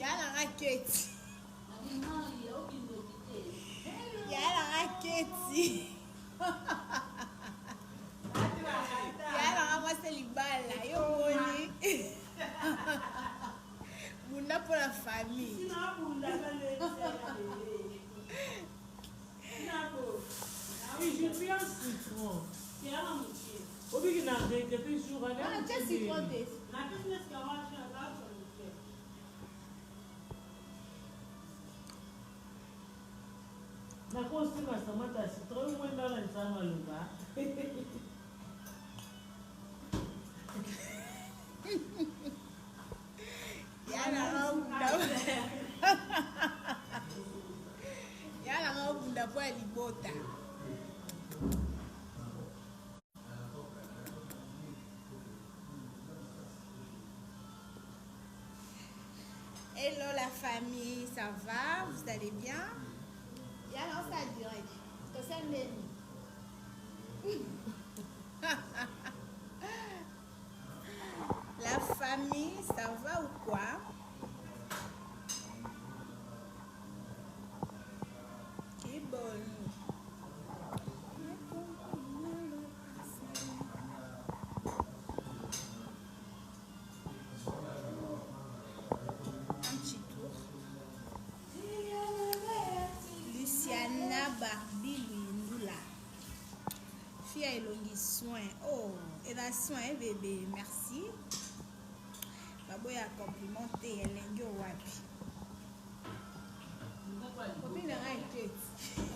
Ya nanga keti. Ya nanga keti. Ya nanga mwasi libala yo moni. Bunda mpo na famille. Citron. Obiki na regrette jour wana. Citron te. Nakosenga Samantha citron mwenda na nzanga aloba. Yala nga obunda po ya libota. Hello la famille, ça va? Vous allez bien? Yala ça direct. Tosendeni. La famille, ça va ou quoi? Qui bon. Un petit tour. Luciana Barbie Luyindula. Fille à elongi soin. Oh, eza soin bébé. Merci. Baboya compliment te elengi owapi. Copine na ngai Kate.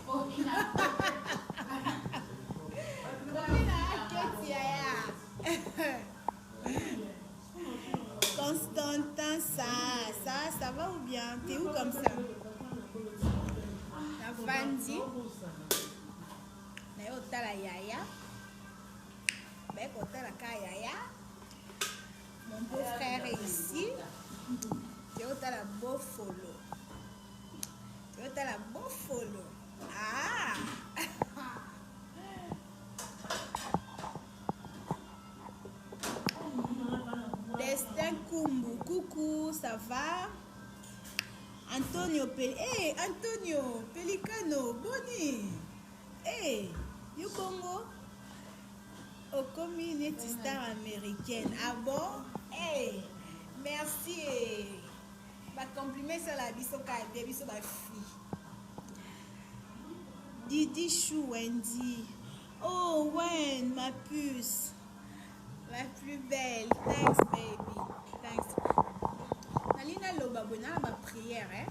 Copine na ngai Kate yaya. Constantin, ça, ça, ça va ou bien? T'es où comme ça? Navandi. Naye otala yaya. Baye kotala ka yaya. Mon beau-frère est ici. Teyotala bofolo. Teyotala bofolo. Ah! Destin Kumbu, coucou, ça va? Antonio Pel hey, Antonio Pelicano, boni. Hey, yo bongo okomi neti star américaine. Ah bon? Hey, merci. Ba compliment sala biso ka bien biso ba fille. Didi Chou Wendy. Oh Wen, ma puce. La plus belle. Thanks baby. Thanks. Nalingi naloba boye na ba prière eh.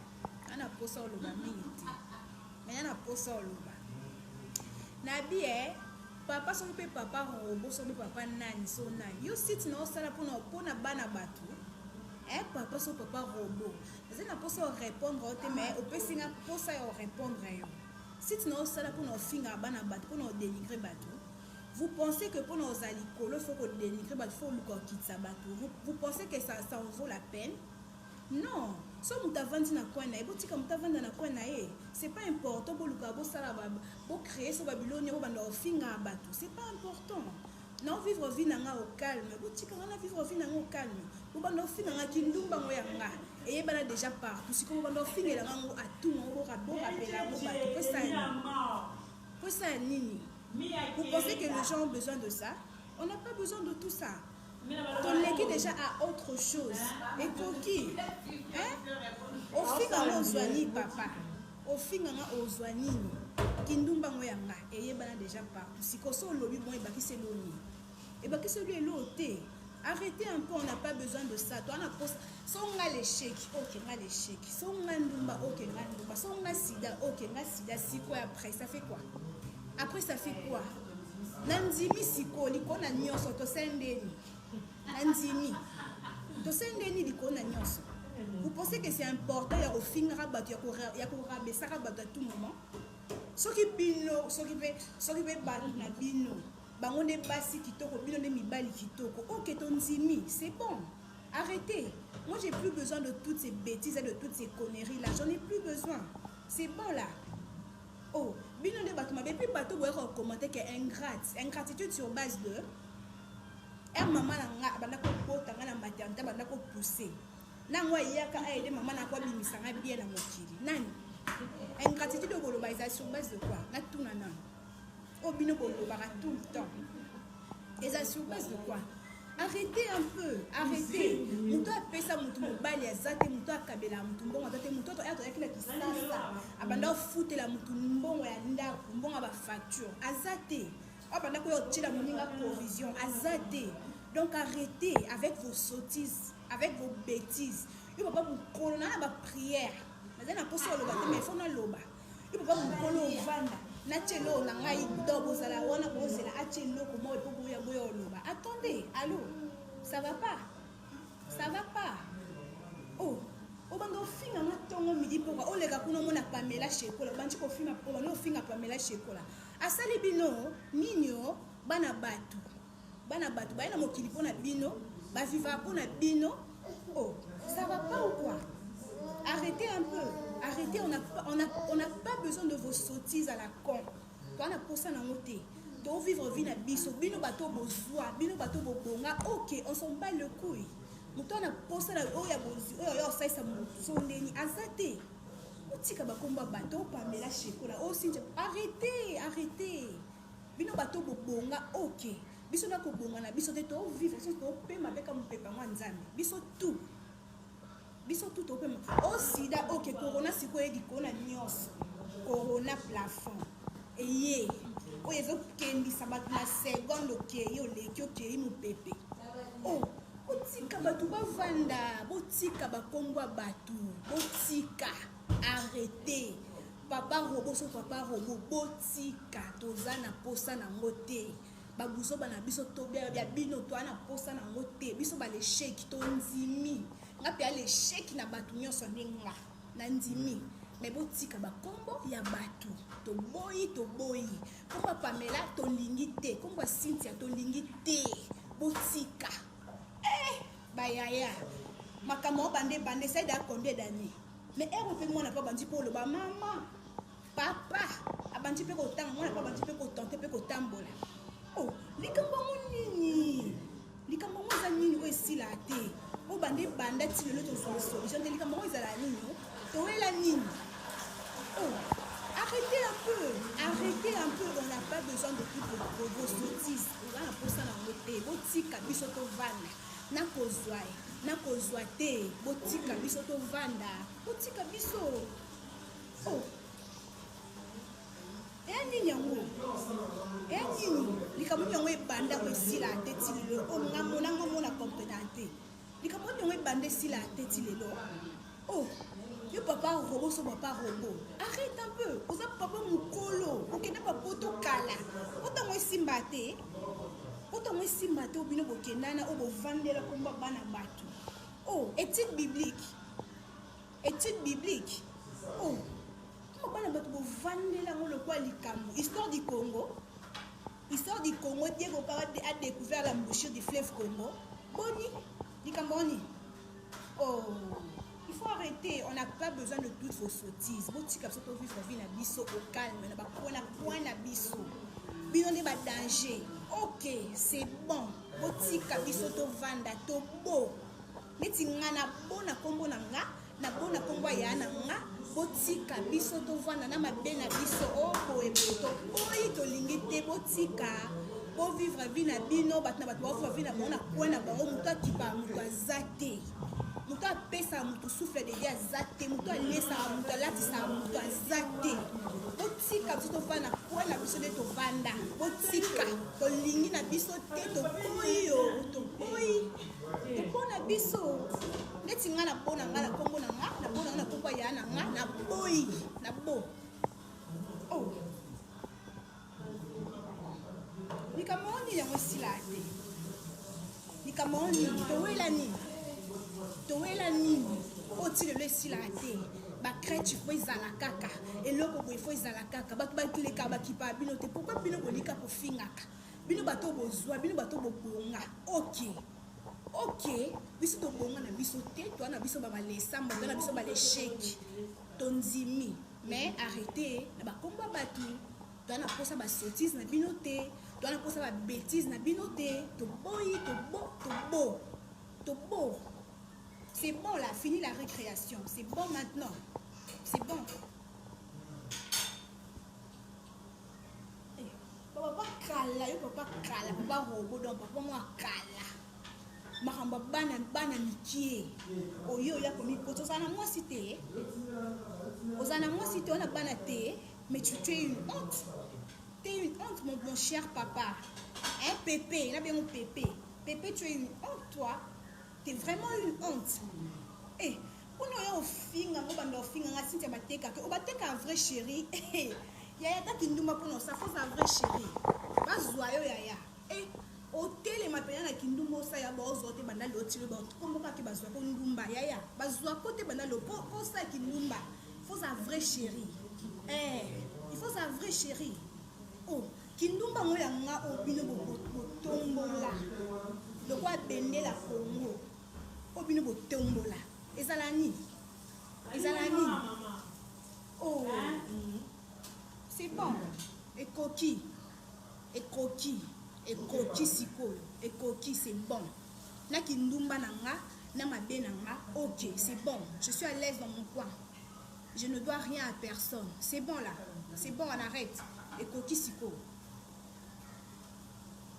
Na posa oloba mingi te. Mais na posa oloba. Nabi eh papa soki mpe papa robo soki mpe papa nani so nani yo site na osala mpona mpona bana bato eh papa so papa robo naza na posa orépondre yo te mais opesi nga posa ya orépondre yo site na osala mpona ofingaka bana bato mpona odénigre bato. Vous pensez que mpona ozala likolo faut kodénigre bato, faut oluka okitisa bato? Vous pensez que ça en vaut la peine? Non. So moto avandi na coin na ye, botika moto avanda na coin na ye. C'est pas important boluka bosala bocréer so babiloni bobanda ofingaka bato. C'est pas important. Na vivre vie na nga au calme, botika nga na vivre vie na nga au calme. Bobanda ofinga nga kindumba ngo ya nga eyebana déjà partout. Sikoyo bobanda ofingela nga ngo atunga ngo borapela yango bato po esala nini? Vous pensez que les gens ont besoin de ça? On n'a pas besoin de tout ça. Toleki déjà à autre chose. Ekoki ofinga nga ozwa nini papa? Ofinga nga ozwa nini? Kindumba ngo ya nga eyebana déjà partout. Sikoyo so olobi bon, ebakisi elo nini? Ebakisi elo elo te. Arrêtez un peu, on n'a pas besoin de ça. Toi, na posa so nga l'échec, ok nga l'échec. So nga ndumba, ok nga ndumba. So nga sida, ok nga sida. Sikoyo après, ça fait quoi? Après ça fait quoi? Nandimi sikoyo likolo na nyonso tosendeni. Nandimi. Tosendeni likolo na nyonso. Vous pensez que c'est important ya kofingaka bato, ya korabesaka bato à tout moment? Soki bino, soki mpe bato na bino, bango nde basi kitoko, bino nde mibali kitoko. Ok, tondimi, c'est bon. Arrêtez. Moi, j'ai plus besoin de toutes ces bêtises et de toutes ces conneries là. J'en ai plus besoin. C'est bon là. Oh, bino nde bato mabe. Puis bato boyaka kocommenter que ingrate. Ingratitude sur base de er mama na nga abanda kobota nga na maternité, abanda kopousser. Nango ayaka aide mama na ko abimisa nga bien na mokili. Nani? Ingratitude oyo boloba eza sur base de quoi? Natuna nanu. Oyo bino bolobaka tout le temps. Eza sur base de quoi? Arrêtez un peu, arrêtez. Moto apesa moto mobali aza te, moto akabela moto mbongo aza te, moto oyo toyaki na kisasa abanda ofutela moto mbongo ya ndako, mbongo ya bafacture aza te. Abanda koya otiela moninga provision aza te. Donc arrêtez avec vos sottises, avec vos bêtises. Yo papa mokolo na ba prière. Naza na posa oloba te mais faut naloba. Yo papa mokolo ovanda natie eloko na ngai do bozala wana bozela atie eloko moko epo boya boya oloba. Attendez, allô, ça va pas? Ça va pas? Oh, obanda ofinga nga ntongo midi pokwa oleka kuna omona Pamela Shekola obandi kofinga obandi ofinga Pamela Shekola asali bino nini o bana bato bana bato baye na mokili mpo na bino bavivaka mpo na bino. Oh, ça va pas ou quoi? Arrêtez un peu, arrêtez, on n'a on a, on a pas besoin de vos sottises à la con. Toa na posa nango te. To vivre vie na biso, bino bato bozwa, bino bato bobonga, ok, on s'en bat le couille. Moto na posa na oyo ya bozwi, oyo ya osalisa moto so ndeni aza te. Otika bakombo ya bato, Pamela Shekola, oh Cynthia, arrêtez, arrêtez. Bino bato bobonga, ok. Biso na kobonga na biso te, to vivre, so to pema pe ka mopepa mwa Nzambe. Biso tout. Biso tout to pema. O sida, ok, corona sikoyo likolo na nyonso. Corona plafond. Eye. Oyo ezokendisa bato na seconde okei, oleki okei mopepe. Oh, botika bato bavanda, botika bakombo ya bato, botika, arrêtez. Papa robot so papa robot, botika, toza na posa nango te. Babuzoba na biso to ya bino toa na posa nango te. Biso ba l'échec tondimi. Nga pe l'échec na bato nyonso nde nga na ndimi. Mais botika bakombo ya bato. Toboyi, toboyi. Kombo ya Pamela tolingi te. Kombo ya Cynthia tolingi te. Botika. Eh, bayaya. Makambo bande bande ça da combien d'années? Mais ero pe mwana pa bandi po loba mama, papa, abandi pe kotanga, mwana pa bandi pe kotante pe kotambola. Oh, likambo yango nini? Likambo yango eza nini oyo esila te? Oyo bande banda ti lelo tozwa solution te, likambo yango ezala nini? Towela nini? Oh, arrêtez un peu, arrêtez un peu, on n'a pas besoin de toutes vos sottises. Oza na posa nango te, botika biso tovanda. Nakozwa nakozwa te, botika biso tovanda, botika biso. Oh, eya nini yango? Eya nini? Likambo nini yango ebanda ko esila te ti lelo? Oh, nga mona nga mona comprendre te. Likambo nini yango ebanda esila te ti lelo? Oh, yo papa robot so papa robot. Arrête un peu. Oza papa mokolo. Okende pa poto kala. Otango esimba te. Otango esimba te obino bokendana o bovandela komba bana bato. Oh, étude biblique. Étude biblique. Oh, koma bana bato bovandela yango lokola likambo. Histoire du Congo. Histoire du Congo, Diego Para a découvert l'embouchure du fleuve Congo. Boni, likambo nini? Oh, il faut arrêter. On n'a pas besoin de toutes vos sottises. Botika biso to vivre vie na biso au calme, na ba point na point na biso. Bino nde ba danger. Ok, c'est bon. Botika biso to vanda to bo. Neti nga na bo na kombo na nga, na bo na kombo ya na nga. Botika biso to vanda na mabe na biso. Oh, boye boye to boyi tolingi te botika. Bo vivre vie na bino, bato na bato ba vivre vie na bango na coin na bango, moto akipa moto aza te. Moto apesa moto souffle de vie aza te, moto alesaka moto alatisaka moto aza te. Botika biso tovanda na coin na biso nde tovanda. Botika, tolingi na biso te, toboyi yo, toboyi. Tobona biso. Neti nga na bona nga na kombo na nga, na bona nga na kombo ya na nga, na boyi, na bo. Oh. Likambo nini yango esila te? Likambo nini? Towela nini? Towela nini? Oyo ti lelo esila te. Ba crèche faut ezala kaka. Eloko boye faut ezala kaka. Bato baleka bakipa bino te. Pourquoi bino bolika kofingaka? Bino bato bozwa, bino bato bobonga. Ok. Ok, biso tobonga na biso te, toa na biso ba malesamba, toa na biso ba l'échec. Tondimi, mais arrêtez na bakombo ya bato. Toa na posa ba sottises na bino te, toa na posa ba bêtises na bino te, toboyi, tobo, tobo. Tobo. C'est bon là, fini la récréation. C'est bon maintenant. C'est bon. Eh, papa kala, yo papa kala, papa robot donc papa moi kala. Makambo bana bana mikie. Oyo ya komikota ozala na mwasi te. Ozala na mwasi te, ona bana te, mais tu, tu es une honte. Tu es une honte mon, mon cher papa. Hein, Pépé, là bien mon Pépé. Pépé, tu es une honte toi. T'es vraiment une honte. Eh, mpona oya ofinga ngo banda ofinga nga Cynthia batekaka obateka vrai chéri. Yaya ta kindumba mpona osala foza vrai chéri. Bazwa yo yaya. Eh, otelema mpenza na kindumba osala baozwa te banda lelo tilo bakombo kaka bazwa ko ndumba yaya bazwa ko te banda lelo po osala kindumba foza vrai chéri. Eh, il faut za vrai chéri. Oh, kindumba ngo ya nga oyo bino botombola lokola bendela Congo oyo bino botombola ezala nini? Ezala nini? Oh, c'est bon, ekoki, ekoki, ekoki sikoyo, ekoki, c'est bon. Na kindumba na nga, na mabe na nga, ok, c'est bon, je suis à l'aise dans mon coin. Je ne dois rien à personne. C'est bon là, c'est bon, on arrête. Ekoki sikoyo.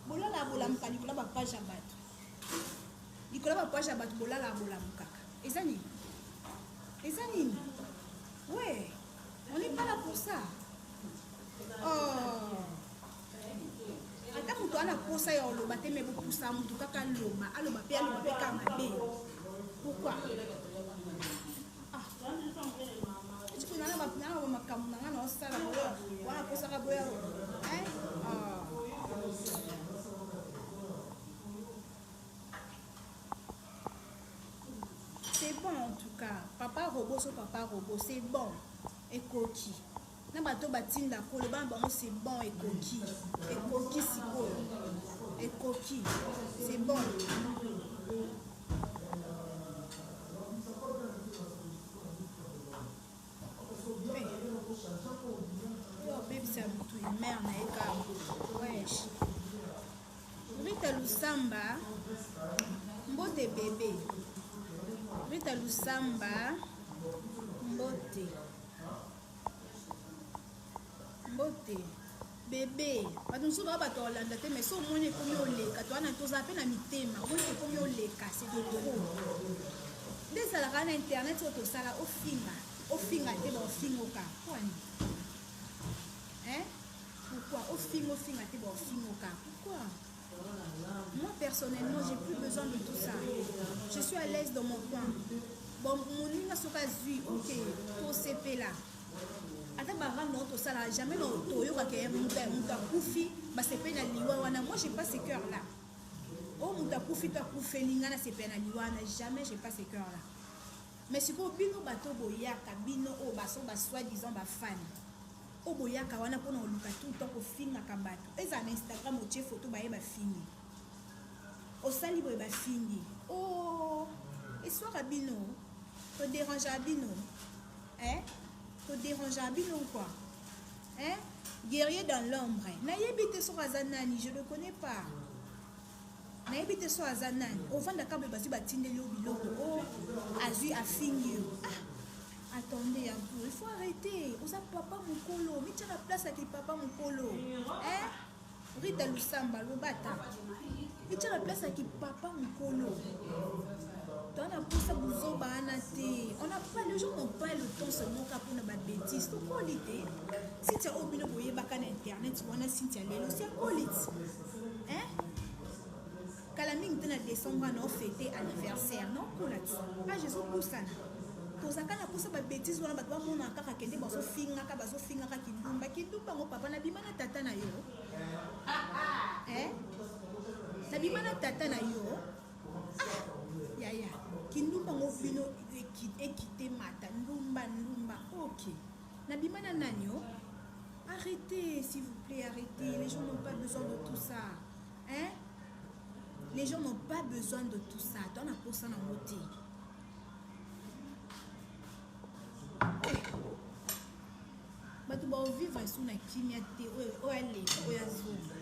Bolala bolamuka likolo ya bapage ya bato, likolo ya bapage ya bato, bolala bolamukaka. Eza nini? Eza nini? Ouais, on n'est pas là pour ça. Oh. Ata moto ana posa ya oloba te, me bopusa moto kaka aloba, aloba mpe aloba mpe kaka mabe. Pourquoi? Ah. Nana makambo na nga na osala wana posaka boya. Hein? Ah. C'est bon en tout cas. Papa robot so papa robot, c'est bon. Ekoki. Na bato batinda koloba na bango c'est bon ekoki. Ekoki sikoyo. Ekoki. C'est bon. Obebisa motu mare na ye kaka wesh. Rita Lusamba, mbote bebe. Rita Lusamba, mbote. Mbote bebe. Bato mosusu baa bato ya kolanda te, mais so omoni ekomi oleka to wana tozala mpe na mitema, omoni ekomi oleka, c'est de trop. Nde ezalaka na internet oyo tosala ofinga, ofinga te baofingoka. Mpo nini? Hein? Pourquoi ofinga ofinga te baofingoka? Pourquoi? Moi personnellement, j'ai plus besoin de tout ça. Je suis à l'aise dans mon coin. Bon, moninga soki azwi, ok, tosepela. Ata barando oyo tosala jamais na toyokaka ye moto moto akufi basepeli na liwa wana. Moi j'ai pas ce cœur là. Oyo moto akufi to akufeli nga nasepela na liwa wana, jamais, j'ai pas ce cœur là. Mais sikoyo bino bato boyaka, bino oyo baso ba soi-disant bafani oyo boyaka wana mpona koluka tout le temps kofingaka bato, ezala na Instagram otie photo baye bafingi, osali boye bafingi, o eswaka bino, toderangea bino, eh? Toderangea bino quoi, hein? Guerrier dans l'ombre, nayebi te soki aza nani, je le connais pas, nayebi te so aza nani. Ovandaka boye, bazwi batindeli yo biloko o azwi afingi yo. Ah, attendez un peu, il faut arrêter. Oza papa mokolo, mitia na place ya papa mokolo, hein? Rita Lusamba, lobata, mitia na place ya papa mokolo. Toza na mposa buzoba wana te. On a pas, les gens n'ont pas le temps seulement kaka mpona babêtise. Tokoli te. Cynthia oyo bino boyebaka na internet wana, Cynthia lelo si akoli ti, hein? Kala mingi te na décembre na ofete anniversaire, naokola ti age ezopusana. Tozalaka na mposa babêtise wana bato bamonaka kaka kende bazofingaka, bazofingaka kindumba, kindumba yango. Papa, nabima na tata na yo, eh? Nabima na tata na yo. Ah yaya, kindumba ngo bino ekite mata ndumba ndumba. Ok, nabima na nani yo? Arrêtez, s'il vous plaît, arrêtez. Les gens n'ont pas besoin de tout ça, hein? Les gens n'ont pas besoin de tout ça. Toza na posa nango te. Bato baovivre esu na kimia te. Oyo aleka, oyo azonga,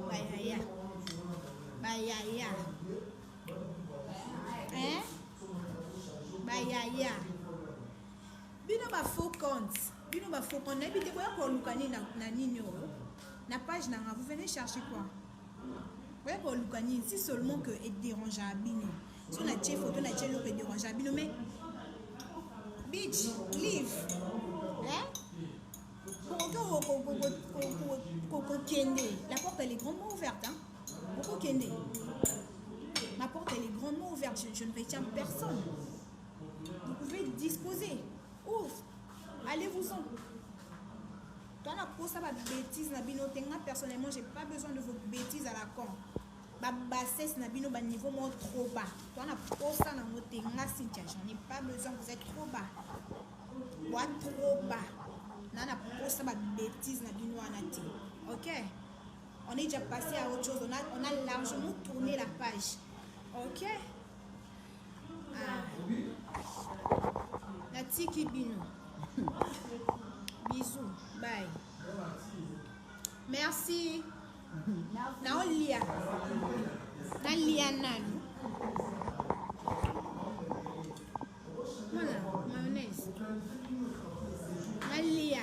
bayaya bayaya, hein? Nalia bino ba faux compte, bino ba faux compte, nayebi te boya koluka nini na nini oyo na page na nga. Vous venez chercher quoi? Boya koluka nini? Si seulement que edérangea bino, so natie photo, natie eloko, edérangea bino, mais bitch, leave, hein? Kokende, la porte, elle est grandement ouverte, hein? Bokokende, ma porte, elle est grandement ouverte. Je ne retiens personne. Vous pouvez disposer. Ouf, allez-vous-en. Toi, na posa ba bêtise na bino te. Nga personnellement, j'ai pas besoin de vos bêtises à la con, ba bassesse na bino, ba niveau moko trop bas. Toi, na posa nango te. Nga Cynthia, j'en ai pas besoin. Vous êtes trop bas, boa trop bas. Na posa ba bêtise na bino wana te. Ok, on est déjà passé à autre chose. On a largement tourné la page. Ok, ah. Natiki bino. Bisous, bye, merci. Naolia, nalia nanu. Voilà, mayonnaise, nalia.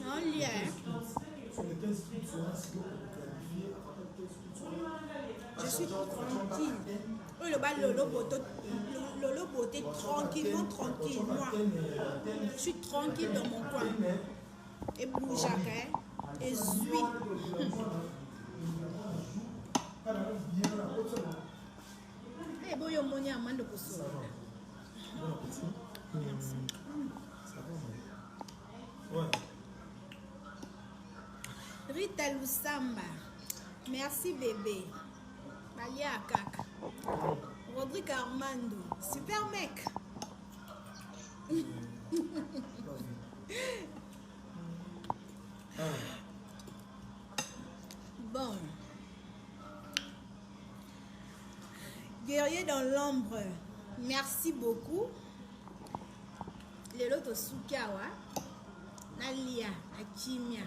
Naolia, hein? Je suis tranquille. Oyo loba lolo boto, lolo beauté, tranquillement, tranquille. Moi, je suis tranquille dans mon coin et bougeaka ezwi. Eh, boyo omoni amande kosolola. Bon appétit. Ça va, ouais. Rita Lusamba, merci bébé. Balia kaka. Rodrigue Armando, super mec. Pas vu. Ah. Bon, guerrier dans l'ombre, merci beaucoup. Lelo tosuki awa. Nalia na kimia.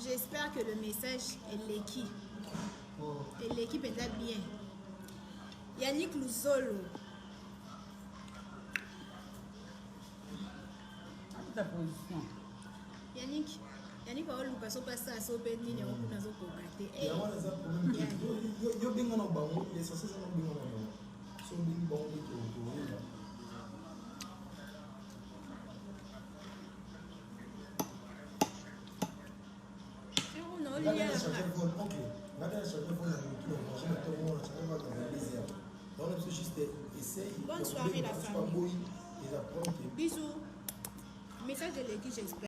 J'espère que le message eleki. Oh. Eleki mpenza bien. Yannick Luzolo. Ta position. Yannick, Yannick aoluka so mpe asala so mpe nini yango kuna azokoka te. Eh, Yango wana eza problème te. Yeah. Yo benga na bango, l'essentiel eza na obenga na bango. So obengi bango nde toyeba. Sero Nga naolia. nde na charge phone, ok, nga nde na charge phone na motu na voyage na ntongo wana, charge phone na 22 heures. Donc na biso juste essaye. Bonne soirée, la famille. Baboyi, eza problème te. Bisous, message eleki, j'espère.